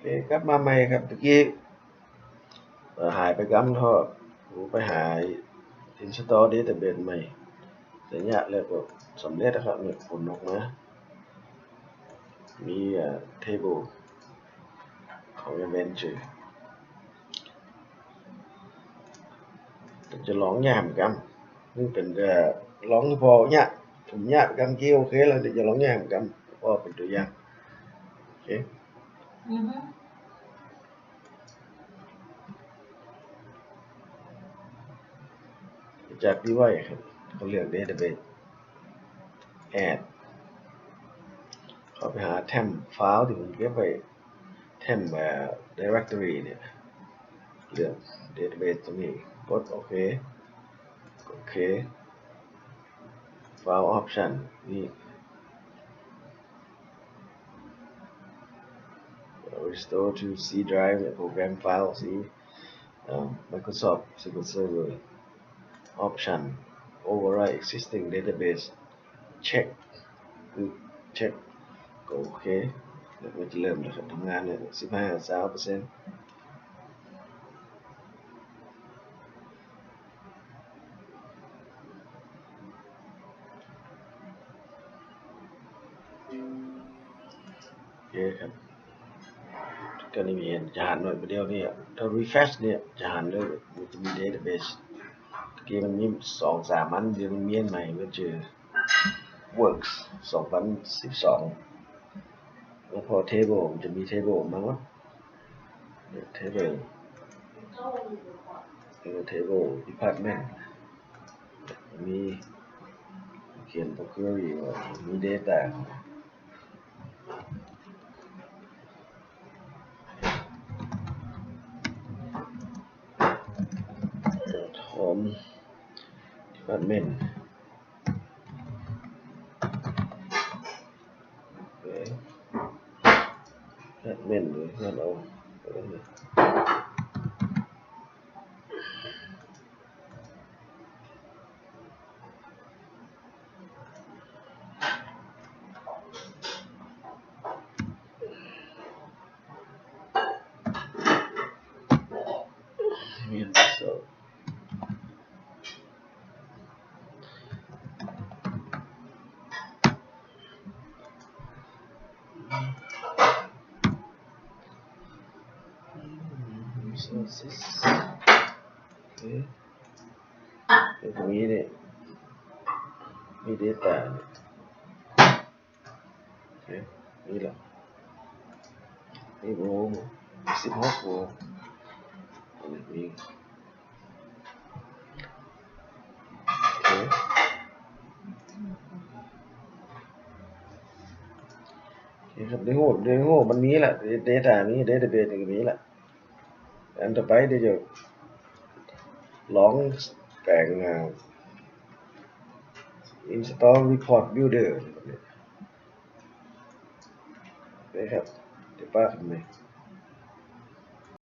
ເຄ ກັບມາໃໝ່ຄັບ. ຕະກີ້ ເອີ ຫາຍໄປກຳເທາະ ໄປຫາ install database ໃໝ່ ໄລຍະແລ້ວກໍສຳເລັດແລ້ວຄັບ. ນີ້ຜົນອອກມາ ມີ ເອີ table ຂອງ adventure ຈະລອງຍາມກຳ ນີ້ເປັນ ເອີ ລອງພໍຍາ ຜົມຍາມກຳກີ້ ໂອເຄແລ້ວ ຈະລອງຍາມກຳ ພໍເປັນຕົວຢ່າງ. ໂອເຄ ອືຮຶ ຈາກ device ຄັບ ກໍເລືອກ database add ເຂົ້າໄປຫາ temp file ທີ່ຜົມເກັບໄວ້ temp ເອີ directory ນີ້ ເລືອກ database ຕົງນີ້ ກົດໂອເຄ ໂອເຄ file option ນີ້ restore to C drive program file C Microsoft SQL Server option override existing database check ຄື check ກໍໂອເຄ ແລ້ວມັນຈະເລີ່ມແລ້ວຄັບ ທຳງານແລ້ວ ສິບຫ້າ ຊາວເປີເຊັນ. ໂອເຄຄັບ ກໍນີ້ເຫັນຈະຫັນໜ້ອຍປະດຽວນີ້ ຖ້າ refresh ນີ້ຈະຫັນເລີຍ ມັນຈະມີ database ຕະກີ້ມັນມີສອງສາມອັນ ດຽວມັນມີອັນໃໝ່ ມັນຊື່ Works ສອງພັນສິບສອງ ແລ້ວພໍ table ມັນຈະມີ table ມາເນາະ table ເອີ table department ມີ ຂຽນຕົວ query ວ່າມີ data home department ເອີ department ເອີ ເຮົາເອົາ resources ໂອເຄ ແລ້ວກໍມີນີ້ ມີ data ໂອເຄ ນີ້ລະ table ສິບຫົກໂຕ ອັນນີ້ມີ ໂອເຄ ໂອເຄຄັບ ໄດ້ຮູ້ ໄດ້ຮູ້ ມັນມີລະ data ມີ database ນີ້ກໍມີລະ. ອັນຕໍ່ໄປ ດຽວຈະລອງແປງ ອ່າ install report builder ນີ້ຄັບ ດຽວປະໄປ